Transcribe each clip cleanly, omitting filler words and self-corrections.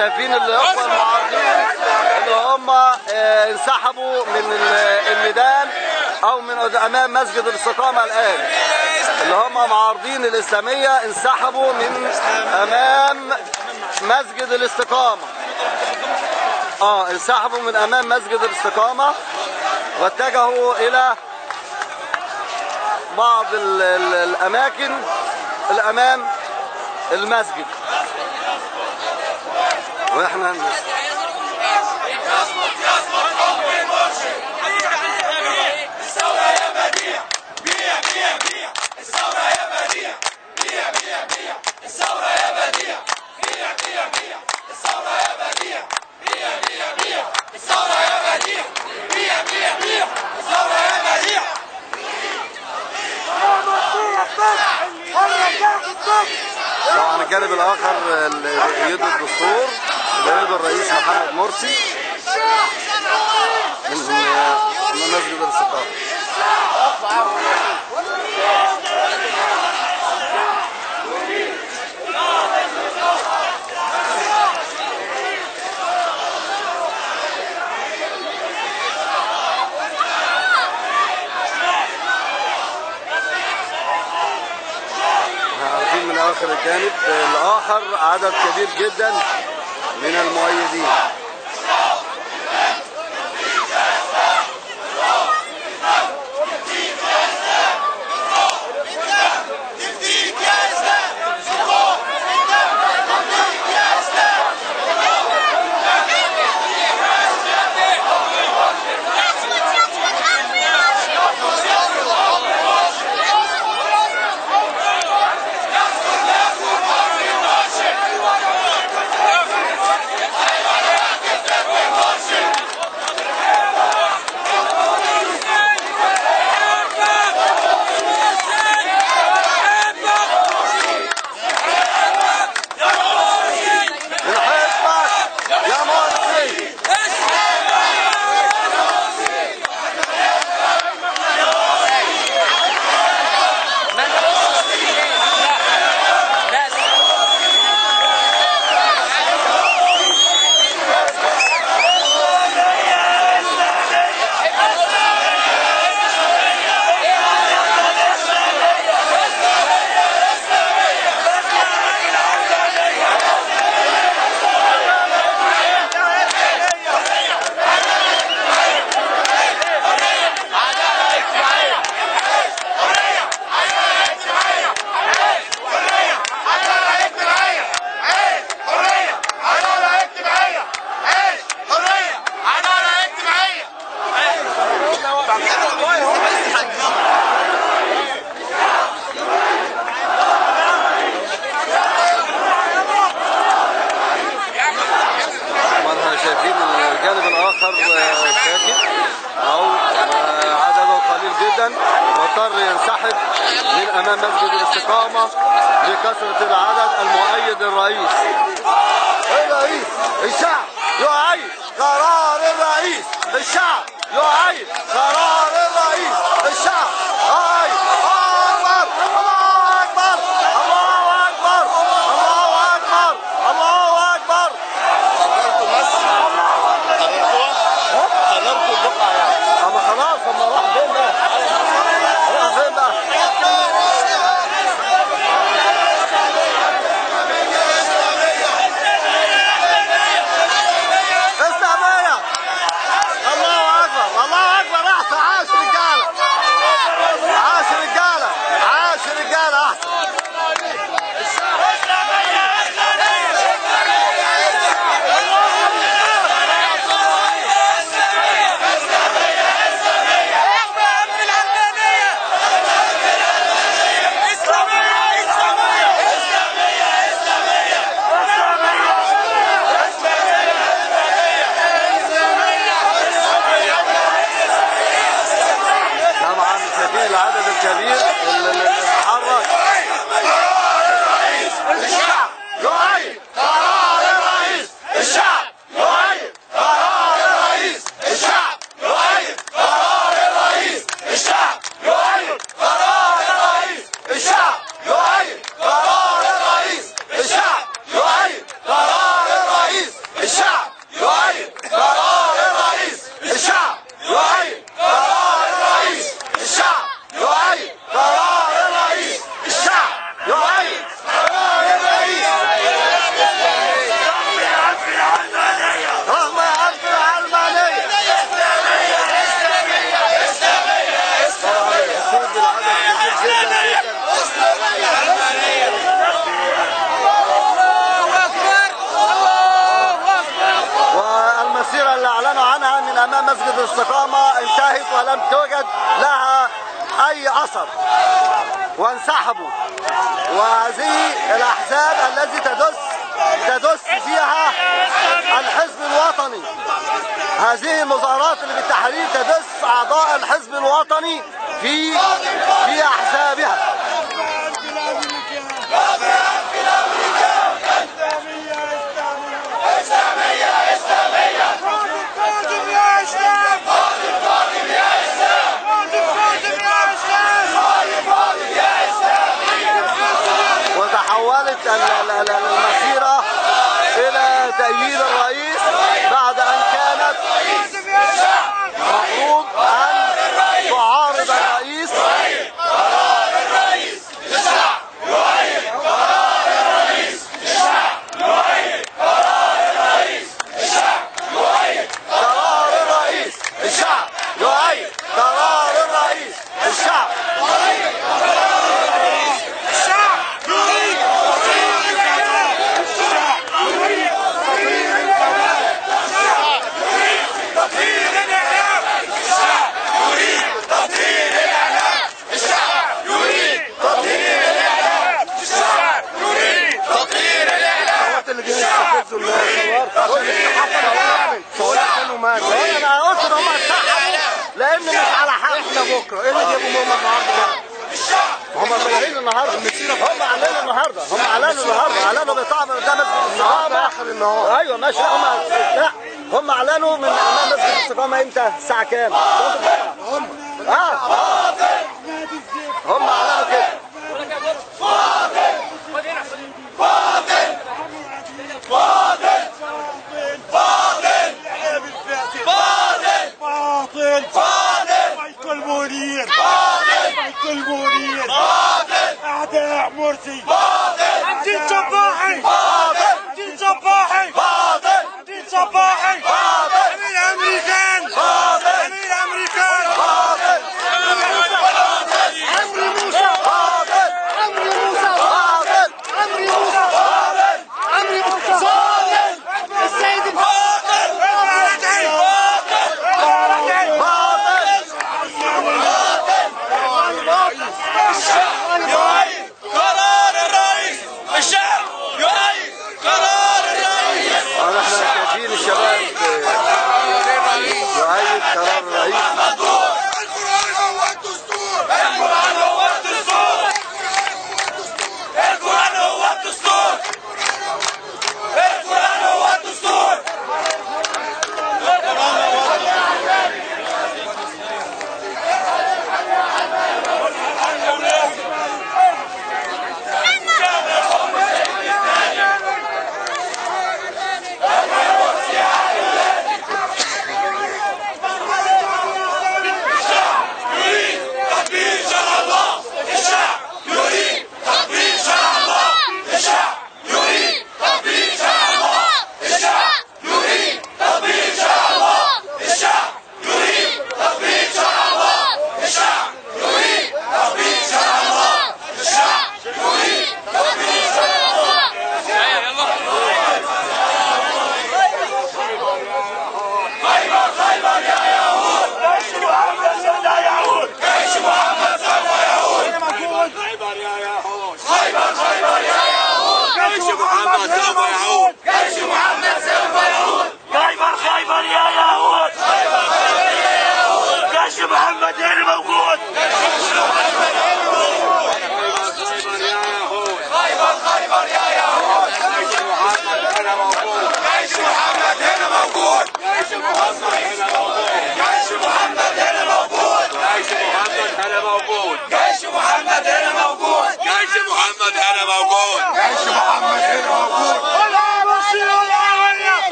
شايفين الاخوة المعارضين اللي هم انسحبوا من الميدان او من امام مسجد الاستقامة الان. اللي هم معارضين الاسلامية انسحبوا من امام مسجد الاستقامة. انسحبوا من امام مسجد الاستقامة واتجهوا الى بعض الاماكن الامام المسجد. واحنا طبعا الجانب الاخر اللي بيأيدوا الدستور بيأيدوا الرئيس محمد مرسي من مسجد الاستقامة. من اخر الجانب الاخر عدد كبير جدا من المؤيدين. شايفين الجانب الاخر ساكت او عدده قليل جدا واضطر ينسحب من امام مسجد الاستقامة لكثرة العدد المؤيد للرئيس. الرئيس الشعب يؤيد قرار الرئيس، الشعب يؤيد قرار الرئيس، الشعب يؤيد. الله اكبر، الله اكبر، الله اكبر، الله اكبر، الله اكبر. حررتوا البقعة يعني. اما خلاص، اما راح فين بقى؟ راح فين بقى؟ اسلامية. الله اكبر، الله اكبر، احسن. عاش رجالة، عاش رجالة، عاش رجالة، احسن. العدد الكبير اللي اتحرك. الشعب يؤيد قرار الرئيس، الشعب يؤيد قرار الرئيس، الشعب يؤيد قرار الرئيس، الشعب يؤيد قرار الرئيس، الشعب يؤيد قرار الرئيس، الشعب يؤيد قرار الرئيس. المسيرة اللي اعلنوا عنها من امام مسجد الاستقامة انتهت ولم توجد لها اي اثر وانسحبوا. وهذه الاحزاب التي تدس فيها الحزب الوطني، هذه المظاهرات اللي بالتحرير تدس اعضاء الحزب الوطني في احزابها. وتحولت المسيرة إلى تأييد الرئيس بعد أن كانت مفروض أن تعارض الرئيس. قرار الرئيس الشعب يؤيد، قرار الرئيس الشعب يؤيد، قرار الرئيس الشعب يؤيد، قرار الرئيس الشعب يؤيد، قرار الرئيس الشعب يؤيد، قرار الرئيس الشعب يريد تطهير الإعلام، الشعب يريد تطهير الإعلام، الشعب يريد تطهير الإعلام، الشعب يريد تطهير الإعلام، الشعب يريد تطهير الإعلام، الشعب يريد تطهير الإعلام. اللي جاي يستفزوا الناس. انا قلت ان هم انسحبوا لان مش على حق. احنا بكره ايه اللي جابوا هم النهارده؟ هم طالعين النهارده، هم اعلنوا النهارده، هم اعلنوا النهارده، اعلنوا بطعم قدام مسجد الاستقامة اخر النهار. ايوه ماشي. هم لا، هم اعلنوا من امام مسجد الاستقامة امتى؟ الساعة كام؟ هم هم اعلنوا كده. باطل باطل باطل باطل باطل باطل مايكل منير باطل مايكل منير باطل اعداء مرسي باطل حمدين صباحي باطل حمدين صباحي باطل حمدين صباحي باطل عميل امريكان باطل عميل امريكان باطل عمرو موسى باطل عمرو موسى باطل.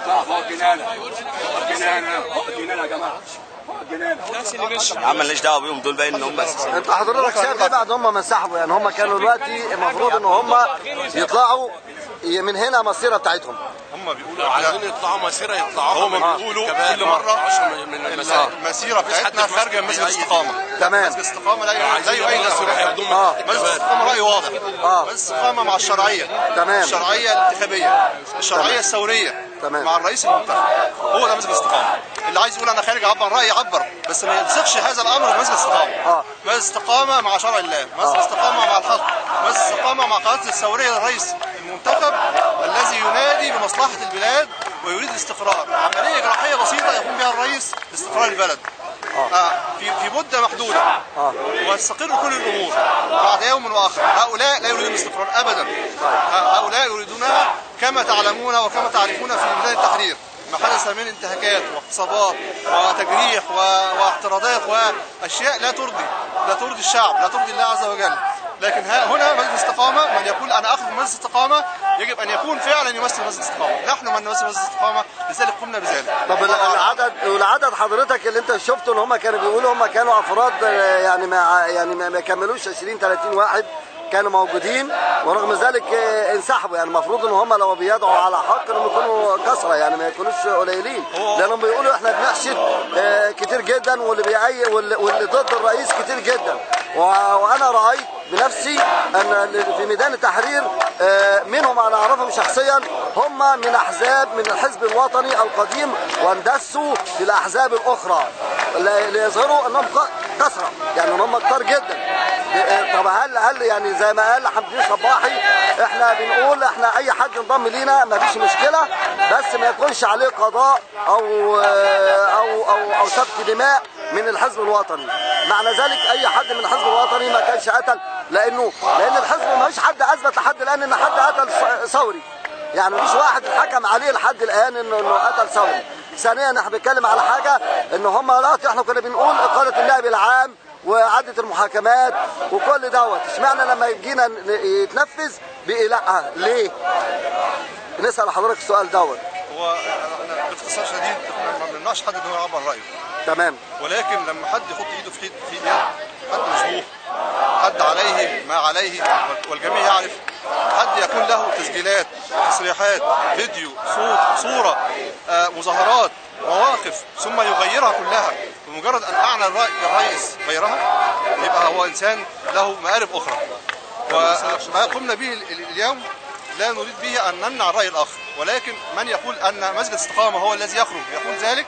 فوق الجنينة، فوق الجنينة يا جماعة، فوق الجنينة. يا عم مالناش دعوه بيهم دول، باين ان هم اساسا. انت حضرتك شايف ايه بعد هم ما انسحبوا؟ يعني هم كانوا دلوقتي المفروض ان هم يطلعوا من هنا مسيره بتاعتهم. هم بيقولوا عايزين يطلعوا مسيره، يطلعوها. هم بيقولوا كل مرة المسيرة بتاعتنا خارجه من مسجد الاستقامة. تمام. مسجد الاستقامة لا يؤيد، مسجد الاستقامة راي واضح. مسجد الاستقامة مع الشرعية. تمام. الشرعية الانتخابية، الشرعية الثورية. تمام. مع الرئيس المنتخب. هو ده مسجد الاستقامة. اللي عايز يقول انا خارج اعبر رايي يعبر، بس ما يلصقش هذا الامر بمسجد الاستقامة. مسجد الاستقامة مع شرع الله، مسجد الاستقامة مع الحق، مسجد الاستقامة مع قيادة الثورية للرئيس المنتخب الذي ينادي بمصلحة البلاد ويريد الاستقرار. عملية جراحية بسيطة يقوم بها الرئيس لاستقرار البلد في مده محدودة، وتستقر كل الامور بعد يوم واخر. هؤلاء لا يريدون الاستقرار ابدا. هؤلاء يريدونها كما تعلمون وكما تعرفون في ميدان التحرير ما حدث من انتهاكات واغتصابات وتجريح واعتراضات واشياء لا ترضي، لا ترضي الشعب، لا ترضي الله عز وجل. لكن هنا مجلس الاستقامة، من يقول انا اخرج من مجلس الاستقامة يجب ان يكون فعلا يمثل مجلس الاستقامة. نحن من نمثل مجلس الاستقامة، لذلك قمنا بذلك. طب العدد حضرتك اللي انت شفته ان هم كانوا بيقولوا هم كانوا افراد، يعني ما كملوش 20 30 واحد كانوا موجودين، ورغم ذلك انسحبوا. يعني المفروض ان هم لو بيدعوا على حق انهم يكونوا كثرة، يعني ما يكونوش قليلين، لانهم بيقولوا احنا بنحشد كتير جدا، واللي واللي ضد الرئيس كتير جدا. وانا رايت بنفسي ان في ميدان التحرير منهم انا اعرفهم شخصيا، هم من احزاب من الحزب الوطني القديم واندسوا في الاحزاب الاخرى ليظهروا انهم كثرة، يعني هم كتار جدا. طب هل يعني زي ما قال حمدين صباحي، احنا بنقول احنا اي حد ينضم لينا ما فيش مشكلة، بس ما يكونش عليه قضاء او او او او سفك دماء من الحزب الوطني. معنى ذلك اي حد من الحزب الوطني ما كانش قتل، لان الحزب ما فيش حد اثبت لحد الان ان حد قتل ثوري، يعني مفيش واحد اتحكم عليه لحد الان انه قتل ثوري. ثانيا احنا بنتكلم على حاجة ان هم لا، احنا كنا بنقول اقاله النائب العام وإعادة المحاكمات وكل دوت، اشمعنى لما يجينا يتنفذ بقي لا؟ ليه؟ نسأل حضرتك السؤال دوت. هو احنا باختصار شديد احنا ما بنمنعش حد ان هو يعبر رايه. تمام. ولكن لما حد يحط ايده في ايد حد مشبوه، حد عليه ما عليه والجميع يعرف، حد يكون له تسجيلات، تصريحات، فيديو، صوت، صورة، مظاهرات، مواقف، ثم يغيرها كلها بمجرد ان اعلن راي الرئيس غيرها، يبقى هو انسان له مآرب اخرى. وما قمنا به اليوم لا نريد به ان نمنع الراي الاخر، ولكن من يقول ان مسجد الاستقامة هو الذي يخرج يقول ذلك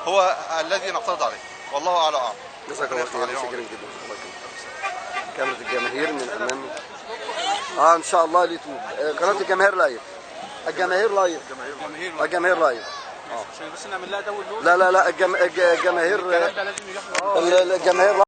هو الذي نعترض عليه، والله اعلى اعلم. جزاك الله خير، شكرا جدا. كاميرا الجماهير من امام ان شاء الله اليوتيوب، قناة الجماهير live، الجماهير live، الجماهير live. عشان بس نعمل لها download. لا لا لا، الجماهير، الجماهير.